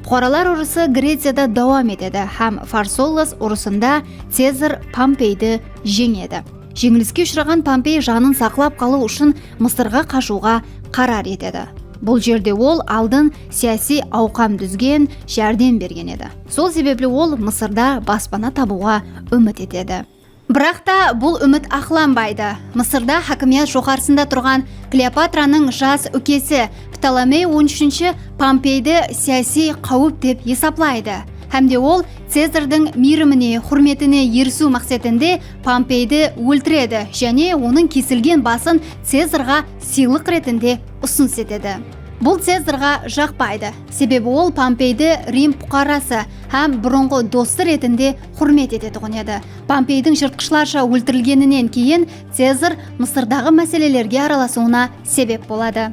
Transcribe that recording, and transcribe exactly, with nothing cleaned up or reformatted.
Puqaralar urısı Greciyada dawam etedi hám Farsollas urısında Cezar Pompeydi jeńedi. Jeńiliske ushıraǵan Pompey janın saqlap qalıw ushın Mısırǵa qashıwǵa qarar etedi. Bul jerde ol aldın siyasiy awqam dúzgen, járdem bergen edi. Sol sebepli ol Mısırda baspana tabıwǵa úmit etedi. Biraq ta bul úmit aqlanbaydı. Mısırda hákimiyat joqarısında turǵan Kleopatranıń jas úkesi Ptolomey on úshinshi Pompeydi siyasiy qáwip dep esaplaydı. Hám de ol Cezardıń miyrimine, húrmetine erisiw maqsetinde Pompeydi óltiredi jáne onıń kesilgen basın Cezarǵa sıylıq retinde usınıs etedi. Bul Cezarǵa jaqpaydı, sebebi ol Pompeydi Rim puqarası hám burınǵı dostı retinde húrmet etetuǵın edi. Pompeydiń jırtqıshlarsha óltirilgeninen keyin Cezar Mısırdaǵı máselelerge aralasıwına sebep boladı.